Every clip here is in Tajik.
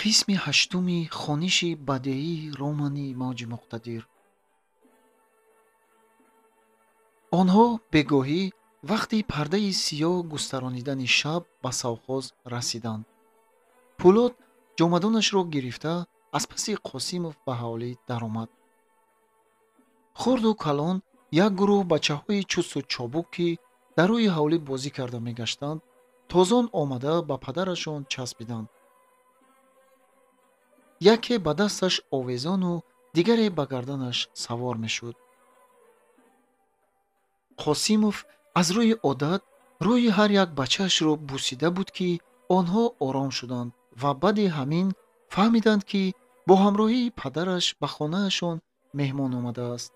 Қисми ҳаштуми хониши бадеии романи Мавҷи Муқтадир. Онҳо бегоҳӣ вақти пардаи сиёҳ густаронидани шаб ба совхоз расиданд. Пулод ҷомадонашро гирифта аз паси Қосимов ба ҳавлӣ даромад. Хурду калон як гурӯҳ бачаҳои чусту чобук, ки дар рӯи ҳавлӣ бозӣ карда мегаштанд, тозон омада ба падарашон часпиданд. Яке ба дасташ овезону дигаре ба гарданаш савор мешуд. Қосимов аз рӯи одат рӯи ҳар як бачаашро бусида буд, ки онҳо ором шуданд ва баъди ҳамин фаҳмиданд, ки бо ҳамроҳии падараш ба хонаашон меҳмон омадааст.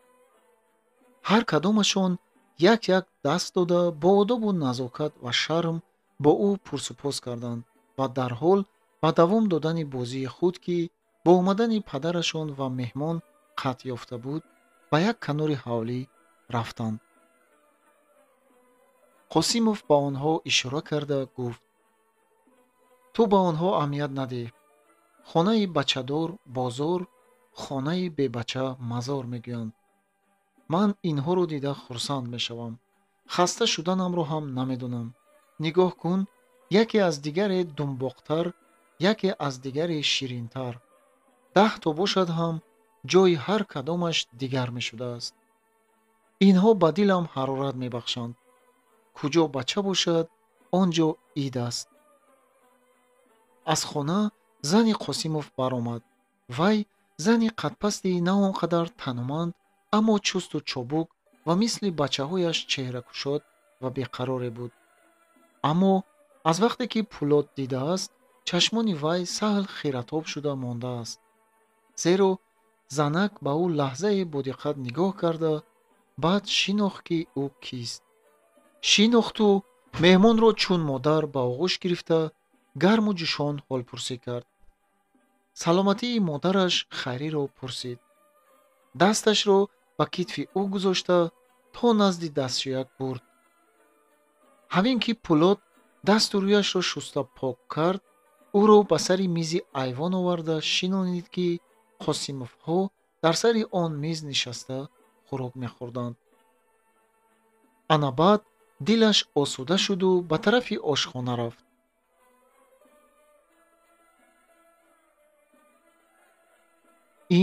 Ҳар кадомашон як-як даст дода бо одобу назокат ва шарм бо ӯ пурсупос карданд ва дарҳол ба давом додани бозии худ, ки бо омадани падарашон ва меҳмон қатъ ёфта буд, ба як канори ҳавлӣ рафтанд. Қосимов ба онҳо ишора карда гуфт: ту ба онҳо аҳамият надеҳ. Хонаи бачадор бозор, хонаи бебача мазор мегӯянд. Ман инҳоро дида хурсанд мешавам. Хаста шуданамро ҳам намедонам. Нигоҳ кун, яке аз дигаре думбоқтар, яке аз дигаре ширинтар. 10 то бошад ҳам ҷои ҳар кадомаш дигар мешудааст. Инҳо ба дилам ҳарорат мебахшанд. Куҷо бача бошад, он ҷо ид аст. Аз хона зани Қосимов баромад. Вай зани қадпасти на он қадар тануманд, аммо чусту чобук ва мисли бачаҳояш чеҳракушод ва беқароре буд. Аммо аз вақте ки Пулод дидааст, чашмони вай саҳл хиратоб шуда мондааст. Зеро занак ба ӯ лаҳзае бодиққат нигоҳ карда, баъд шинохт, ки ӯ кист. Шинохту меҳмонро чун модар ба оғӯш гирифта, гарму ҷӯшон ҳолпурсӣ кард. Саломатии модараш Хайриро пурсид. Дасташро ба китфи ӯ гузошта то назди дастшӯяк бурд. Ҳамин ки Пулод дасту рӯяшро шуста пок кард, ӯро ба сари мизи айвон оварда шинонид, ки Қосимовҳо дар сари он миз нишаста хӯрок мехӯрданд. Ана баъд дилаш осуда шуду ба тарафи ошхона рафт.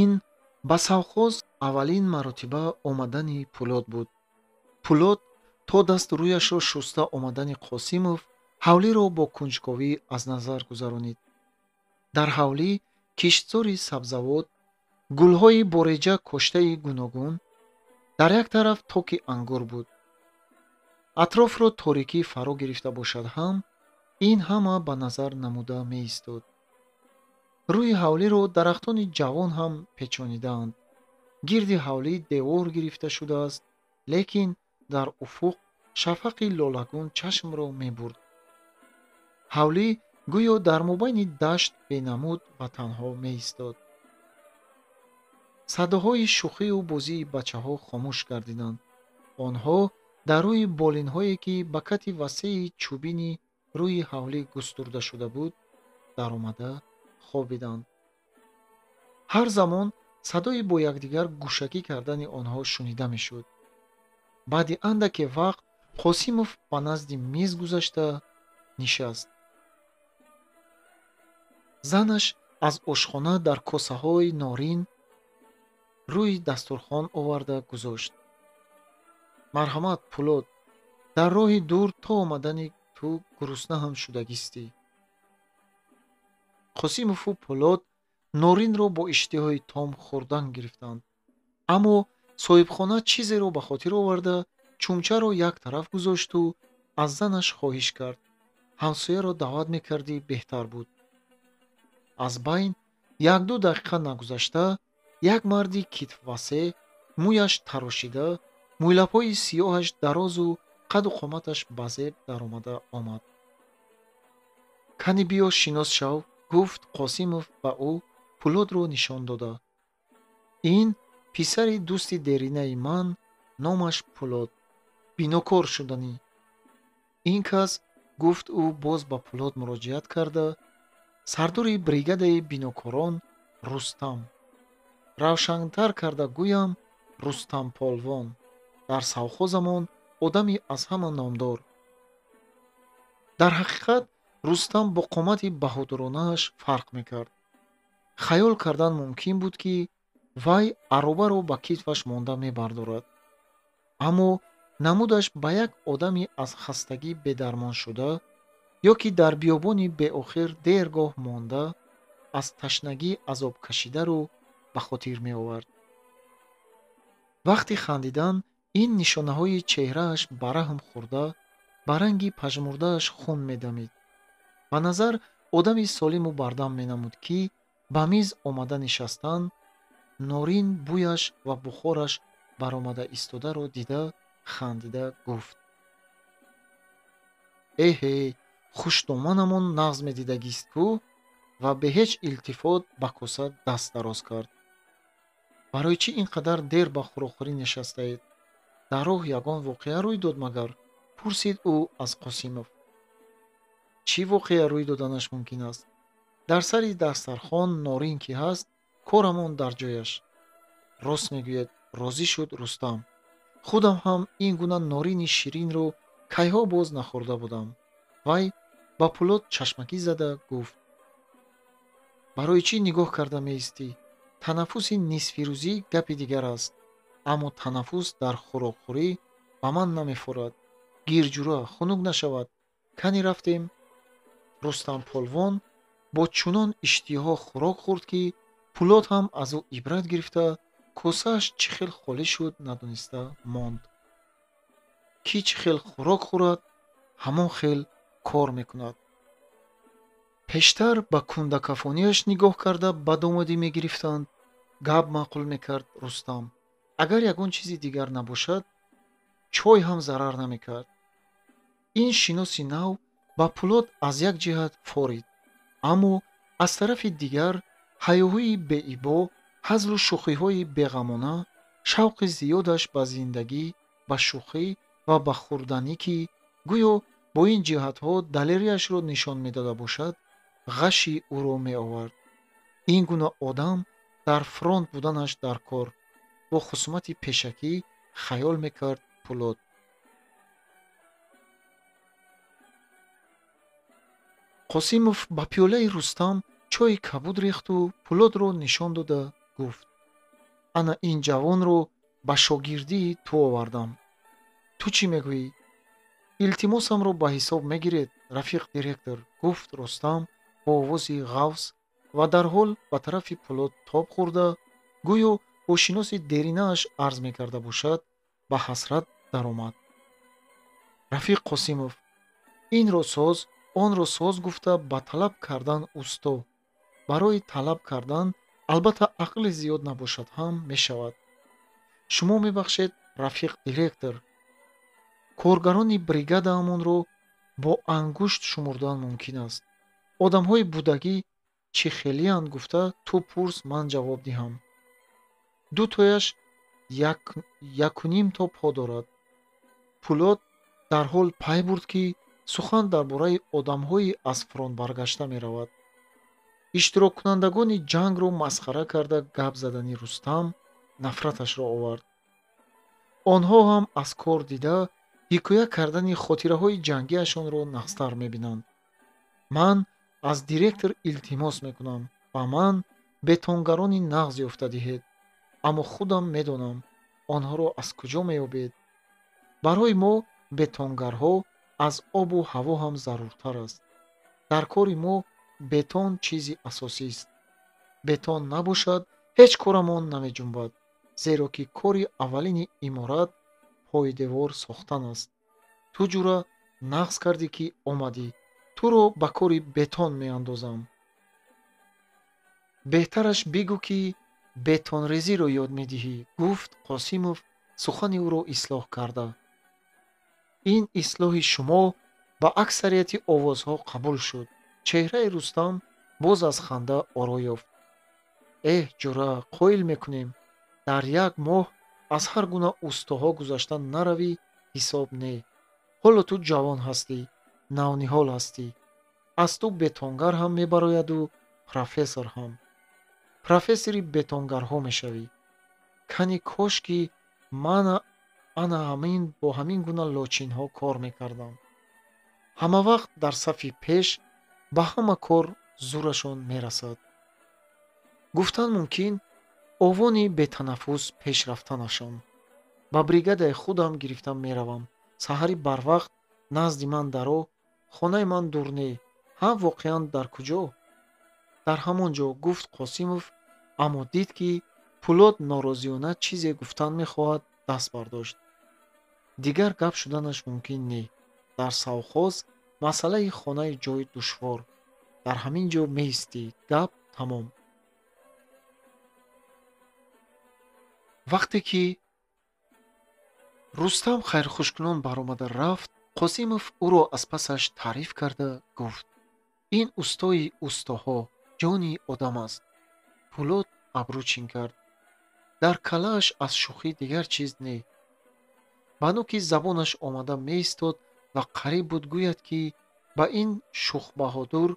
Ин ба совхоз аввалин маротиба омадани Пулод буд. Пулод то дасту рӯяшро шуста омадани Қосимов ҳавлиро бо кунҷковӣ аз назар гузаронид. Дар ҳавлӣ киштзори сабзавот, гулҳои бореҷа коштаи гуногун, дар як тараф токи ангур буд. Атрофро торикӣ фаро гирифта бошад ҳам, ин ҳама ба назар намуда меистод. Рӯи ҳавлиро дарахтони ҷавон ҳам печонидаанд. Гирди ҳавлӣ девор гирифта шудааст, лекин дар уфуқ шафақи лолагун чашмро мебурд. Ҳавлӣ гӯё дар мобайни дашт бенамуд ва танҳо меистод. Садоҳои шӯхию бозии бачаҳо хомӯш гардиданд. Онҳо дар рӯи болинҳое, ки ба кати васеи чӯбини рӯи ҳавлӣ густурда шуда буд, даромада хобиданд. Ҳар замон садои бо якдигар гӯшакӣ кардани онҳо шунида мешуд. Баъди андаке вақт Қосимов ба назди миз гузашта нишаст. Занаш аз ошхона дар косаҳои норин рӯи дастурхон оварда гузошт. Марҳамат, Пулод, дар роҳи дур то омадани ту гурусна ҳам шудагистӣ. Қосимову Пулод норинро бо иштиҳои том хӯрдан гирифтанд. Аммо соҳибхона чизеро ба хотир оварда, чумчаро як тараф гузошту аз занаш хоҳиш кард. Ҳамсояро даъват мекардӣ беҳтар буд. Аз байн 1-2 дақиқа нагузашта, як марди китфвасеъ, мӯяш тарошида, мӯйлабҳои сиёҳаш дарозу қаду қоматаш базеб даромада омад. Кани биё шинос шав, гуфт Қосимов ба ӯ Пулодро нишон дода. Ин писари дӯсти деринаи ман, номаш Пулод, бинокор шуданӣ. Ин кас, гуфт ӯ боз ба Пулод муроҷиат карда, Сардори бригадаи бинокорон Рустам. Равшантар карда гӯям, Рустам Полвон. Дар совхозамон одами аз ҳама номдор. Дар ҳақиқат Рустам бо қомати баҳодуронааш фарқ мекард. Хаёл кардан мумкин буд, ки вай аробаро ба китфаш монда мебардорад. Аммо намудаш ба як одами аз хастагӣ бедармоншуда ё ки дар биёбони беохир дергоҳ монда аз ташнагӣ азоб кашидаро ба хотир меовард. Вақти хандидан ин нишонаҳои чеҳрааш ба раҳм хӯрда, ба ранги пажмурдааш хун медамид. Ба назар одами солиму бардам менамуд, ки ба миз омада нишастан, норин бӯяш ва бухораш баромада истодаро дида хандида гуфт: эҳе, хушдоманамон нағз медидагист ку? Ва бе ҳеҷ илтифот ба коса даст дароз кард. Барои чӣ ин қадар дер ба хӯрокхӯрӣ нишастаед? Дар роҳ ягон воқеа рӯй дод магар? Пурсид ӯ аз Қосимов. Чӣ воқеа рӯй доданаш мумкин аст? Дар сари дастархон норин ки ҳаст, корамон дар ҷояш. Рост мегӯяд, розӣ шуд Рустам. Худам ҳам ин гуна норини ширинро кайҳо боз нахӯрда будам. Вай ба Пулод чашмакӣ зада гуфт: барои чӣ нигоҳ карда меистӣ? Танаффуси нисфирӯзӣ гапи дигар аст, аммо танаффус дар хӯрокхӯрӣ ба ман намефорад. Гирҷура, хунук нашавад. Кани рафтем? Рустам Полвон бо чунон иштиҳо хӯрок хӯрд, ки Пулод ҳам аз ӯ ибрат гирифта, косааш чӣ хел холӣ шуд надониста монд. Ки чӣ хел хӯрок хӯрад, ҳамон хел кор мекунад. Пештар ба кундакафониаш нигоҳ карда ба домодӣ мегирифтанд. Гап маъқул мекард Рустам. Агар ягон чизи дигар набошад, чой ҳам зарар намекард. Ин шиноси нав ба Пулод аз як ҷиҳат форид, аммо аз тарафи дигар ҳаёҳӯи беибо, ҳазлу шӯхиҳои беғамона, шавқи зиёдаш ба зиндагӣ, ба шӯхӣ ва ба хӯрданӣ, ки гӯё бо ин ҷиҳатҳо далериашро нишон медода бошад, ғаши ӯро меовард. Ин гуна одам дар фронт буданаш дар кор бо хусумати пешакӣ хаёл мекард Пулод. Қосимов ба пиёлаи Рустам чойи кабуд рехту Пулодро нишон дода гуфт: ана ин ҷавонро ба шогирдии ту овардам. Ту чӣ мегӯӣ? Илтимосамро ба ҳисоб мегиред, рафиқ директор, гуфт Рустам бо овози ғавс ва дарҳол ба тарафи Пулод тоб хӯрда, гӯё бо шиноси деринааш арз мекарда бошад, ба ҳасрат даромад. Рафиқ Қосимов, инро соз, онро соз гуфта ба талаб кардан усто. Барои талаб кардан албатта ақли зиёд набошад ҳам мешавад. Шумо мебахшед, рафиқ директор, коргарони бригадаамонро бо ангушт шумурдан мумкин аст. Одамҳои будагӣ чӣ хелиянд гуфта ту пурс, ман ҷавоб диҳам. Ду тояш якуним то по дорад. Пулод дарҳол пай бурд, ки сухан дар бораи одамҳои аз фронт баргашта меравад. Иштироккунандагони ҷангро масхара карда гап задани Рустам нафраташро овард. Онҳо ҳам аз кор дида ҳикоя кардани хотираҳои ҷангиашонро нағзтар мебинанд. Ман аз директор илтимос мекунам, ба ман бетонгарони нағз ёфта диҳед, аммо худам медонам онҳоро аз куҷо меёбед. Барои мо бетонгарҳо аз обу ҳаво ҳам заруртар аст. Дар кори мо бетон чизи асосист. Бетон набошад, ҳеҷ корамон намеҷунбад, зеро ки кори аввалини иморат пойдевор сохтан аст. Ту ҷура нағз кардӣ, ки омадӣ. Туро ба кори бетон меандозам. Беҳтараш бигӯ, ки бетонрезиро ёд медиҳӣ, гуфт Қосимов сухани ӯро ислоҳ карда. Ин ислоҳи шумо ба аксарияти овозҳо қабул шуд. Чеҳраи Рустам боз аз ханда оро ёфт. Эҳ, ҷура, қоил мекунем. Дар як моҳ аз ҳар гуна устоҳо гузашта наравӣ ҳисоб не. Ҳоло ту ҷавон ҳастӣ, навниҳол ҳастӣ. Аз ту бетонгар ҳам мебарояду профессор ҳам. Профессори бетонгарҳо мешавӣ. Кани кош ки ман ана ҳамин бо ҳамин гуна лочинҳо кор мекардам. Ҳамавақт дар сафи пеш ба ҳама кор зурашон мерасад. Гуфтан мумкин, овони бетанаффус пеш рафтанашон. Ба бригадаи худам гирифта меравам. Саҳари барвақт назди ман даро, хонаи ман дур не. Ҳа, воқеан дар куҷо? Дар ҳамон ҷо, гуфт Қосимов, аммо дид, ки Пулод норозиёна чизе гуфтан мехоҳад, даст бардошт. Дигар гап шуданаш мумкин не. Дар совхоз масъалаи хонаи ҷой душвор. Дар ҳамин ҷо меистӣ, гап тамом. Вақте ки Рустам хайрхушкунон баромада рафт, Қосимов ӯро аз пасаш таъриф карда гуфт: ин устои устоҳо, ҷони одам аст. Пулод абрӯ чин кард. Дар калааш аз шӯхӣ дигар чиз не. Ба нуки забонаш омада меистод ва қариб буд гӯяд, ки ба ин шӯхбаҳодур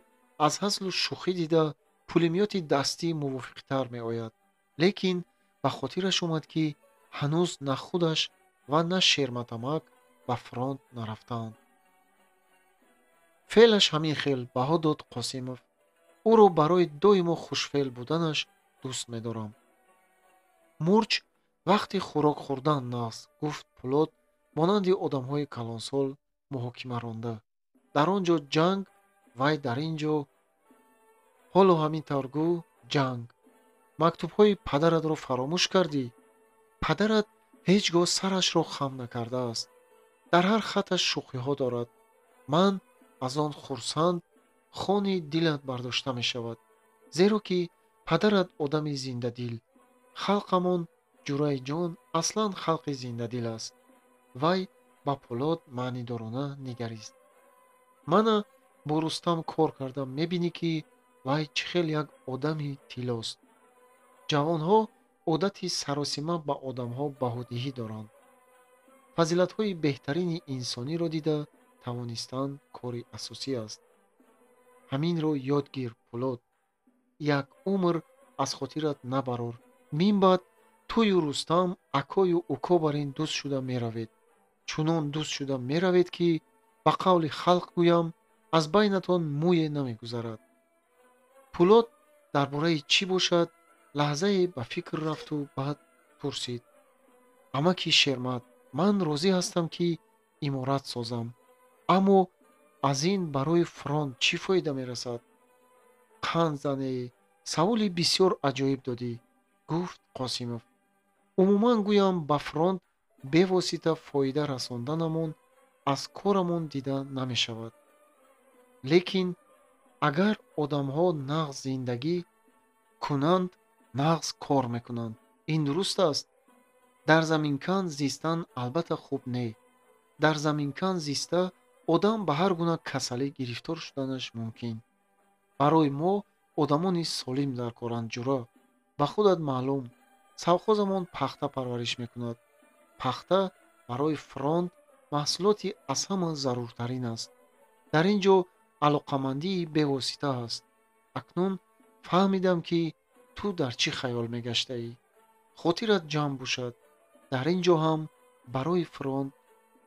аз ҳазлу шӯхӣ дида пулемёти дастӣ мувофиқтар меояд. Лекин ба хотираш омад, ки ҳанӯз на худаш ва на Шерматамак ба фронт нарафтаанд. Феълаш ҳамин хел, баҳо дод Қосимов. Ӯро барои доимо хушфеъл буданаш дӯст медорам. Мурч вақти хӯрок хӯрдан нағз, гуфт Пулод монанди одамҳои калонсол муҳокима ронда. Дар он ҷо ҷанг, вай дар ин ҷо. Ҳоло ҳамин тавр гӯ, ҷанг. Мактубҳои падаратро фаромӯш кардӣ? Падарат ҳеҷ гоҳ сарашро хам накардааст. Дар ҳар хатташ шӯхиҳо дорад. Ман аз он хурсанд, хони дилат бардошта мешавад, зеро ки падарат одами зиндадил. Халқамон ҷураи ҷон аслан халқи зиндадил аст. Вай ба Пулод маънидорона нигарист. Мана бо Рустам кор карда мебинӣ, ки вай чӣ хел як одами тиллост. Ҷавонҳо одати саросима ба одамҳо баҳодиҳӣ доранд. Фазилатҳои беҳтарини инсониро дида тавонистан кори асосӣ аст. Ҳаминро ёд гир, Пулод. Як умр аз хотират набарор. Минбаъд тую Рустам акою уко бар ин дӯст шуда меравед. Чунон дӯст шуда меравед, ки ба қавли халқ гӯям, аз байнатон мӯе намегузарад. Пулод дар бораи чӣ бошад, лаҳзае ба фикр рафту баъд пурсид: амаки Шермат, ман розӣ ҳастам, ки иморат созам, аммо аз ин барои фронт чӣ фоида мерасад? Қанд зане, саволи бисёр аҷоиб додӣ, гуфт Қосимов. Умуман гӯям, ба фронт бевосита фоида расонданамон аз корамон дида намешавад. Лекин агар одамҳо нағз зиндагӣ кунанд, нағз кор мекунанд. Ин дуруст аст? Дар заминкан зистан албатта хуб не. Дар заминкан зиста одам ба ҳар гуна касалӣ гирифтор шуданаш мумкин. Барои мо одамони солим даркоранд, ҷура. Ба худат маълум, совхозамон пахта парвариш мекунад. Пахта барои фронт маҳсулоти аз ҳама заруртарин аст. Дар ин ҷо алоқамандии бевосита ҳаст. Акнун фаҳмидам, ки ту дар чӣ хаёл мегаштаӣ. Хотират ҷамъ бошад, дар ин ҷо ҳам барои фронт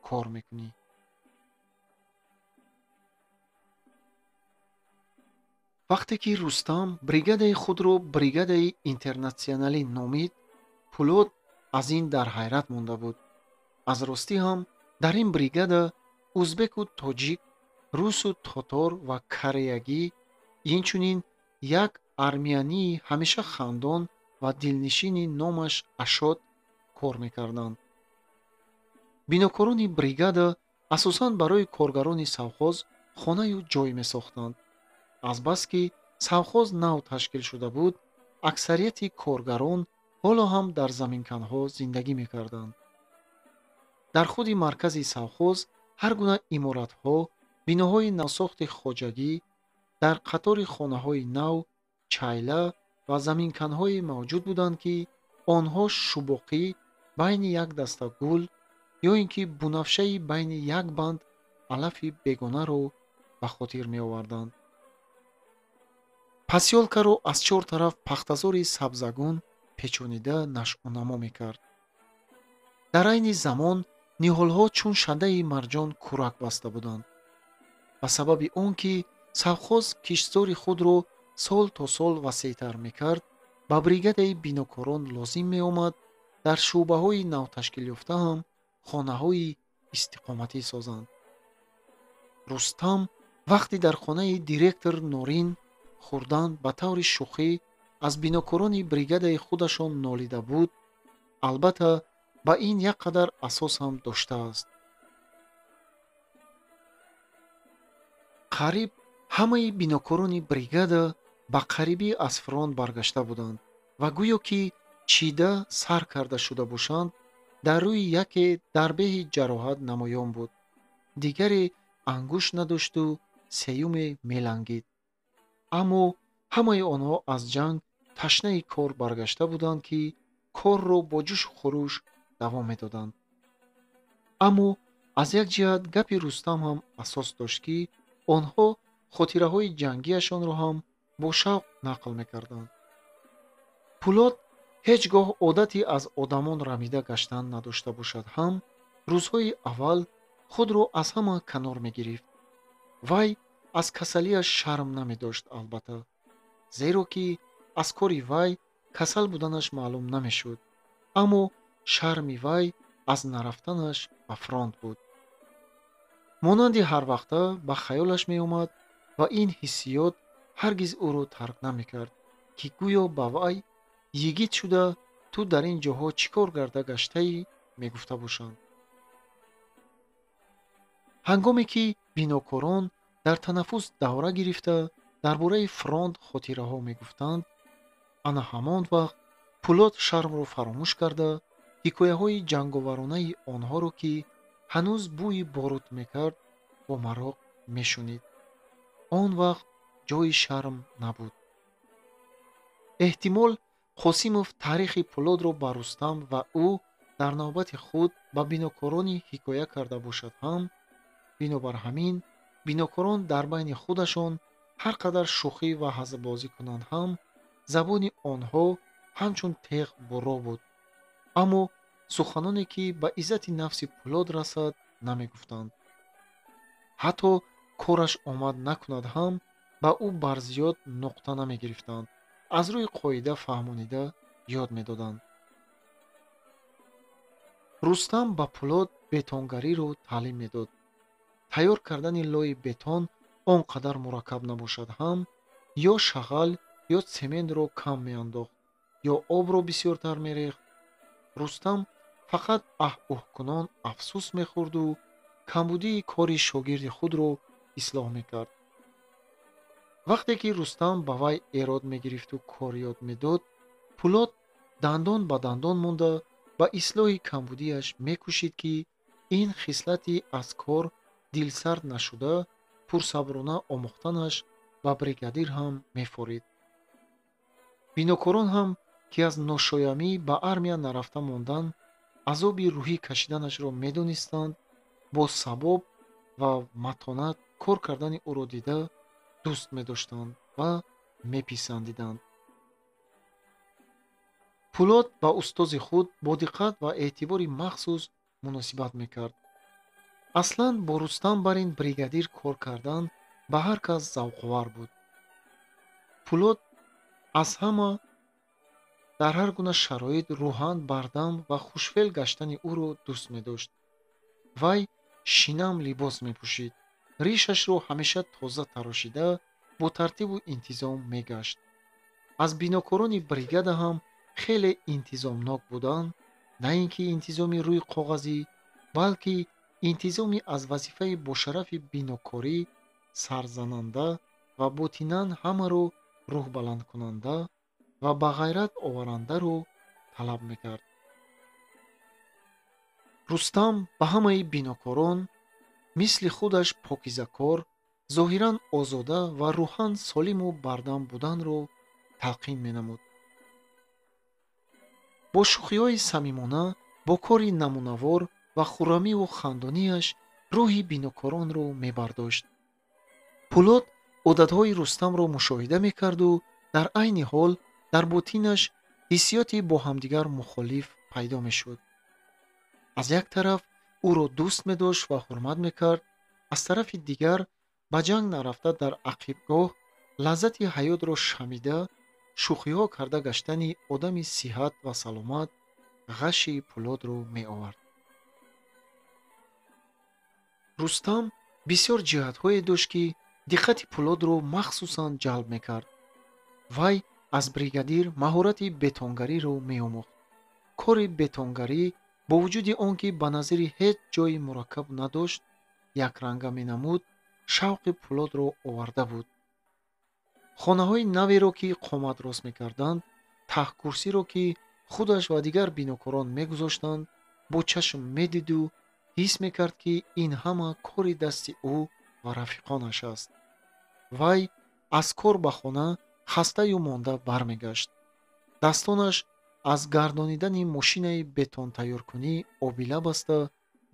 кор мекунӣ. Вақте ки Рустам бригадаи худро бригадаи интернатсионалӣ номид, Пулод аз ин дар ҳайрат монда буд. Аз ростӣ ҳам дар ин бригада узбеку тоҷик, русу тотор ва кореягӣ, инчунин як армиянии ҳамеша хандон ва дилнишини номаш Ашот кор мекарданд. Бинокорони бригада асосан барои коргарони совхоз хонаю ҷой месохтанд. Азбаски совхоз нав ташкил шуда буд, аксарияти коргарон ҳоло ҳам дар заминканҳо зиндагӣ мекарданд. Дар худи маркази совхоз ҳар гуна иморатҳо, биноҳои навсохти хоҷагӣ, дар қатори хонаҳои нав, чайла ва заминканҳое мавҷуд буданд, ки онҳо шубоқӣ байни як даста гул ё ин ки бунафшаи байни як банд алафи бегонаро ба хотир меоварданд. Посёлкаро аз чор тараф пахтазори сабзагун печонида нашъунамо мекард. Дар айни замон ниҳолҳо чун шадаи марҷон кӯрак баста буданд. Ба сабаби он ки совхоз киштзори худро сол то сол васеътар мекард, ба бригадаи бинокорон лозим меомад дар шӯъбаҳои навташкилёфта ҳам хонаҳои истиқоматӣ созанд. Рустам вақте дар хонаи директор Норин хӯрдан ба таври шӯхӣ аз бинокорони бригадаи худашон нолида буд, албатта ба ин як қадар асос ҳам доштааст. Қариб ҳамаи бинокорони бригада ба қарибӣ аз фронт баргашта буданд ва гӯё ки чида сар карда шуда бошанд, дар рӯи яке дарбеҳи ҷароҳат намоён буд, дигаре ангушт надошту сеюме мелангид. Аммо ҳамаи онҳо аз ҷанг ташнаи кор баргашта буданд, ки корро бо ҷӯшу хурӯш давом медоданд. Аммо аз як ҷиҳат гапи Рустам ҳам асос дошт, ки онҳо хотираҳои ҷангиашонро ҳам бо шавқ нақл мекарданд. Пулод ҳеҷ гоҳ одати аз одамон рамида гаштан надошта бошад ҳам, рӯзҳои аввал худро аз ҳама канор мегирифт. Вай аз касалиаш шарм намедошт, албатта, зеро ки аз кори вай касал буданаш маълум намешуд, аммо шарми вай аз нарафтанаш ба фронт буд. Монанди ҳарвақта ба хаёлаш меомад ва ин ҳиссиёт ҳаргиз ӯро тарк намекард, ки гӯё ба вай йигит шуда ту дар ин ҷоҳо чӣ кор карда гаштаӣ мегуфта бошанд. Ҳангоме ки бинокорон дар танаффус давра гирифта дар бораи фронт хотираҳо мегуфтанд, ана ҳамон вақт Пулод шармро фаромӯш карда ҳикояҳои ҷанговаронаи онҳоро, ки ҳанӯз бӯи борут мекард, бо мароқ мешунид. Он вақт ҷои шарм набуд. Эҳтимол Қосимов таърихи Пулодро ба Рустам ва ӯ дар навбати худ ба бинокорони ҳикоя карда бошад ҳам, бинобар ҳамин бинокорон дар байни худашон ҳар қадар шӯхӣ ва ҳазлбозӣ кунанд ҳам, забони онҳо ҳамчун теғ бурро буд, аммо суханоне ки ба иззати нафси Пулод расад намегуфтанд. Ҳатто кораш омад накунад ҳам ба ӯ барзиёд нуқта намегирифтанд, аз рӯи қоида фаҳмонида ёд медоданд. Рустам ба Пулод бетонгариро таълим медод. Тайёр кардани лои бетон он қадар мураккаб набошад ҳам, ё шағал ё сементро кам меандохт, ё обро бисёртар мерехт. Рустам фақат аҳ-уҳкунон афсӯс мехӯрду камбудии кори шогирди худро ислоҳ мекард. Вақте ки Рустам ба вай эрод мегирифту кор ёд медод, Пулод дандон ба дандон монда ба ислоҳи камбудиаш мекӯшид, ки ин хислати аз кор дилсард нашуда пурсаброна омӯхтанаш ба бригадир ҳам мефорид. Бинокорон ҳам ки аз ношоямӣ ба армия нарафта мондан азоби рӯҳӣ кашиданашро медонистанд, бо сабоб ва матонат кор кардани ӯро дида дӯст медоштанд ва меписандиданд. Пулод ба устози худ бо диққат ва эътибори махсус муносибат мекард. Аслан бо Рустам бар ин бригадир кор кардан ба ҳар кас завқовар буд. Пулод аз ҳама дар ҳар гуна шароит рӯҳан бардам ва хушфеъл гаштани ӯро дӯст медошт. Вай шинам либос мепӯшид, ришашро ҳамеша тоза тарошида бо тартибу интизом мегашт. Аз бинокорони бригада ҳам хеле интизомнок буданд, на ин ки интизоми рӯи коғазӣ, балки интизоми аз вазифаи бошарафи бинокорӣ сарзананда ва ботинан ҳамаро рӯҳбаландкунанда ва ба ғайрат оварандаро талаб мекард. Рустам ба ҳамаи бинокорон мисли худаш покизакор, зоҳиран озода ва рӯҳан солиму бардам буданро талқин менамуд. Бо шӯхиҳои самимона, бо кори намунавор ва хуррамиву хандонияш рӯҳи бинокоронро мебардошт. Пулод Одатҳои Рустамро мушоҳида мекарду дар айни ҳол дар ботинаш ҳиссиёти бо ҳамдигар мухолиф пайдо мешуд. Аз як тараф ӯро дӯст медошт ва ҳурмат мекард, аз тарафи дигар ба ҷанг нарафта дар ақибгоҳ лаззати ҳаётро шамида, шӯхиҳо карда гаштани одами сиҳат ва саломат ғаши Пулодро меовард. Рустам бисёр ҷиҳатҳое дошт, ки диққати Пулодро махсусан ҷалб мекард. Вай аз бригадир маҳорати бетонгариро меомӯхт. Кори бетонгарӣ бо вуҷуди он ки ба назари ҳеҷ ҷойи мураккаб надошт, якранга менамуд, шавқи Пулодро оварда буд. Хонаҳои наверо, ки қомат рост мекарданд, таҳкурсиро, ки худаш ва дигар бинокорон мегузоштанд, бо чашм медиду ҳис мекард, ки ин ҳама кори дасти ӯ ва рафиқонаш аст. Вай аз кор ба хона хастаю монда бармегашт. Дастонаш аз гардонидани мошинаи бетонтайёркунӣ обила баста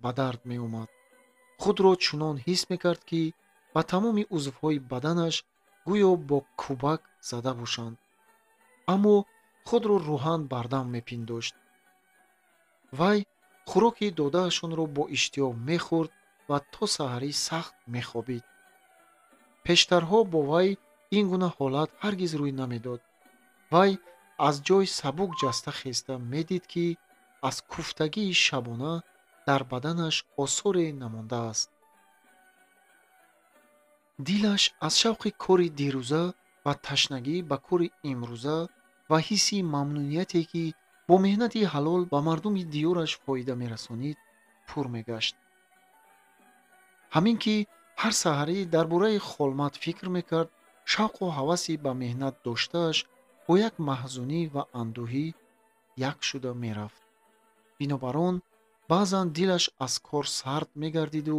ба дард меомад. Худро чунон ҳис мекард, ки ба тамоми узвҳои баданаш гӯё бо кӯбак зада бошанд. Аммо худро рӯҳан бардам мепиндошт. Вай хӯроки додаашонро бо иштиҳо мехӯрд ва то саҳарӣ сахт мехобид. Пештарҳо бо вай ин гуна ҳолат ҳаргиз рӯй намедод. Вай аз ҷой сабук ҷаста хеста медид, ки аз куфтагии шабона дар баданаш осоре намондааст. Дилаш аз шавқи кори дирӯза ва ташнагӣ ба кори имрӯза ва ҳисси мамнунияте, ки бо меҳнати ҳалол ба мардуми диёраш фоида мерасонид, пур мегашт. Ҳамин ки ҳар саҳарӣ дар бораи Холмат фикр мекард, шавқу ҳаваси ба меҳнат доштааш бо як маҳзунӣ ва андӯҳӣ як шуда мерафт. Бинобар он баъзан дилаш аз кор сард мегардиду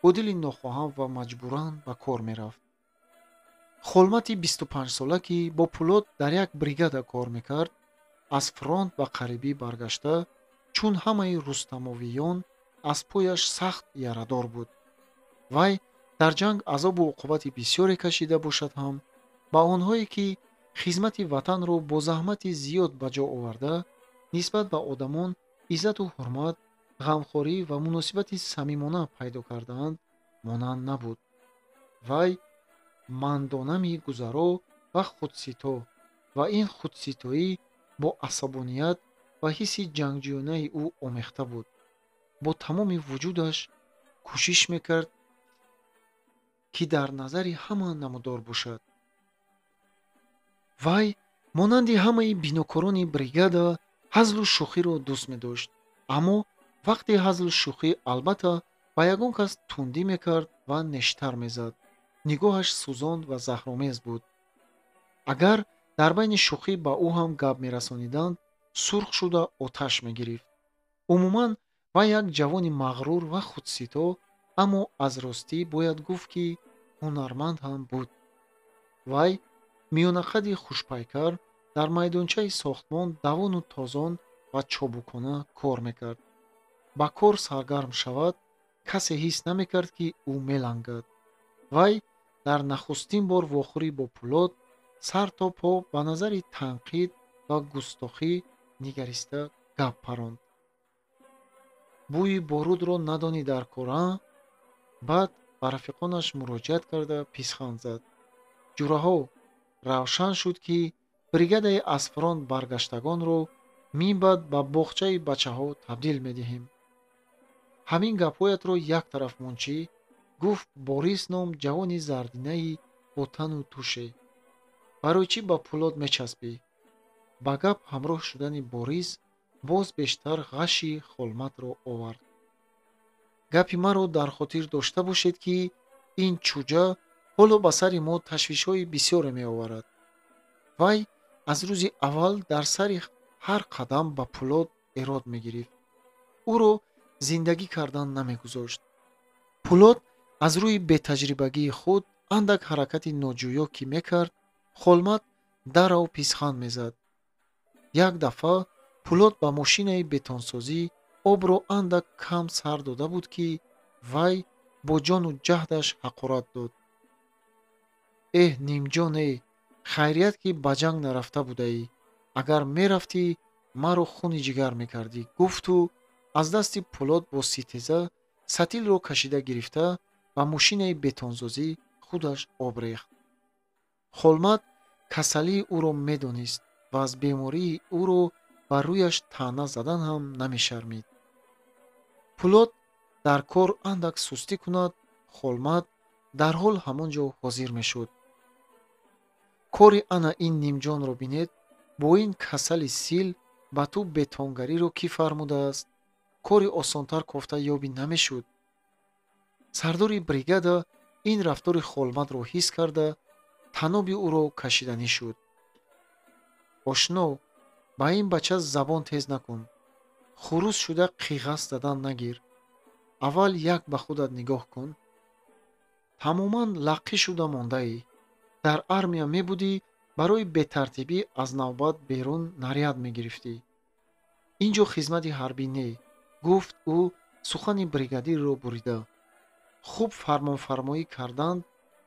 бо дили нохоҳам ва маҷбуран ба кор мерафт. Холмати 25сола, ки бо Пулод дар як бригада кор мекард, аз фронт ба қарибӣ баргашта, чун ҳамаи рустамовиён аз пояш сахт ярадор буд. Вай дар ҷанг азобу уқубати бисёре кашида бошад ҳам, ба онҳое, ки хизмати ватанро бо заҳмати зиёд ба ҷо оварда, нисбат ба одамон иззату ҳурмат, ғамхорӣ ва муносибати самимона пайдо кардаанд, монанд набуд. Вай мандонами гузаро ва худсито ва ин худситоӣ бо асабоният ва ҳисси ҷангҷӯёнаи ӯ омехта буд. Бо тамоми вуҷудаш кӯшиш мекард, ки дар назари ҳама намудор бошад. Вай монанди ҳамаи бинокорони бригада ҳазлу шӯхиро дӯст медошт, аммо вақти ҳазлу шӯхӣ албатта ба ягон кас тундӣ мекард ва нештар мезад. Нигоҳаш сӯзон ва заҳромез буд. Агар дар байни шӯхӣ ба ӯ ҳам гап мерасониданд, сурх шуда оташ мегирифт. Умуман вай як ҷавони мағрур ва худсито, аммо аз ростӣ бояд гуфт, ки ҳунарманд ҳам буд. Вай миёнақади хушпайкар дар майдончаи сохтмон давону тозон ва чобукона кор мекард. Ба кор саргарм шавад, касе ҳис намекард, ки ӯ мелангад. Вай дар нахустин бор вохӯрӣ бо Пулод сар то по ба назари танқид ва густохӣ нигариста гап паронд. Бӯи борудро надонӣ дар кор, а? Баъд ба рафиқонаш муроҷиат карда писханд зад. Ҷураҳо, равшан шуд, ки бригадаи аз фронт баргаштагонро минбаъд ба боғчаи бачаҳо табдил медиҳем. Ҳамин гапҳоятро як тараф мончӣ, гуфт Борис ном ҷавони зардинаи бо тану туше. Барои чӣ ба Пулод мечаспӣ? Ба гап ҳамроҳ шудани Борис боз бештар ғаши Холматро овард. Гапи маро дар хотир дошта бошед, ки ин чӯҷа ҳоло ба сари мо ташвишҳои бисёре меоварад. Вай аз рӯзи аввал дар сари ҳар қадам ба Пулод эрод мегирифт. Ӯро зиндагӣ кардан намегузошт. Пулод аз рӯи бетаҷрибагии худ андак ҳаракати ноҷӯё ки мекард, Холмат дарав писханд мезад. Як дафъа Пулод ба мошинаи бетонсозӣ обро андак кам сар дода буд, ки вай бо ҷону ҷаҳдаш ҳақорат дод. Эҳ, нимҷон, э, хайрият, ки ба ҷанг нарафта будаӣ. Агар мерафтӣ, маро хуни ҷигар мекардӣ, гуфту аз дасти Пулод бо ситеза сатилро кашида гирифта, ба мошинаи бетонсозӣ худаш об рехт. Холмат касалии ӯро медонист ва аз бемории ӯро ба рӯяш таъна задан ҳам намешармид. Пулод дар кор андак сустӣ кунад, Холмат дарҳол ҳамон ҷо ҳозир мешуд. Кори ана ин нимҷонро бинед, бо ин касали сил ба ту бетонгариро кӣ фармудааст? Кори осонтар кофта ёбӣ намешуд? Сардори бригада ин рафтори Холматро ҳис карда, таноби ӯро кашиданӣ шуд. Ошно, ба ин бача забон тез накун. Хурӯс шуда қиғас задан нагир. Аввал як ба худат нигоҳ кун. Тамоман лаққӣ шуда мондаӣ. Дар армия мебудӣ, барои бетартибӣ аз навбат берун наряд мегирифтӣ. Ин ҷо хизмати ҳарбӣ не, гуфт ӯ сухани бригадирро бурида. Хуб фармонфармоӣ карданд,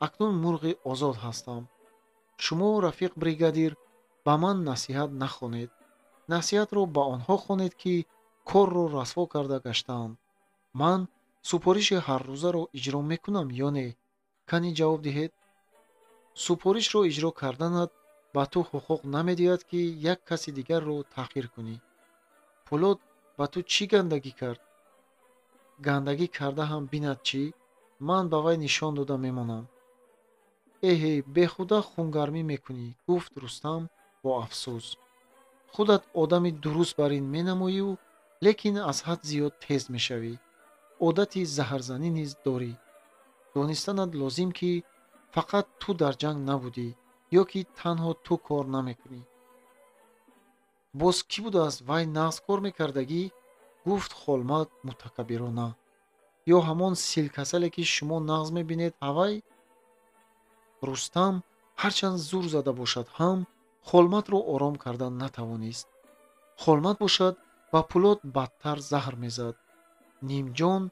акнун мурғи озод ҳастам. Шумо, рафиқ бригадир, ба ман насиҳат нахонед. Насиҳатро ба онҳо хонед, ки корро расво карда гаштаанд. Ман супориши ҳаррӯзаро иҷро мекунам ё не? Кани ҷавоб диҳед. Супоришро иҷро карданат ба ту ҳуқуқ намедиҳад, ки як каси дигарро таҳқир кунӣ. Пулод ба ту чӣ гандагӣ кард? Гандагӣ карда ҳам бинад чӣ? Ман ба вай нишон дода мемонам. Эҳе, бехуда хунгармӣ мекунӣ, гуфт Рустам бо афсӯс. Худат одами дуруст бар ин менамоию, лекин аз ҳад зиёд тез мешавӣ. Одати заҳрзанӣ низ дорӣ. Донистанат лозим, ки фақат ту дар ҷанг набудӣ ё ки танҳо ту кор намекунӣ. Боз кӣ будааст, вай нағз кор мекардагӣ? Гуфт Холмат мутакаббирона. Ё ҳамон силкасале, ки шумо нағз мебинед, ҳавай? Рустам ҳарчанд зур зада бошад ҳам, Холматро ором кардан натавонист. Холмат бошад, ба Пулод бадтар заҳр мезад. Нимҷон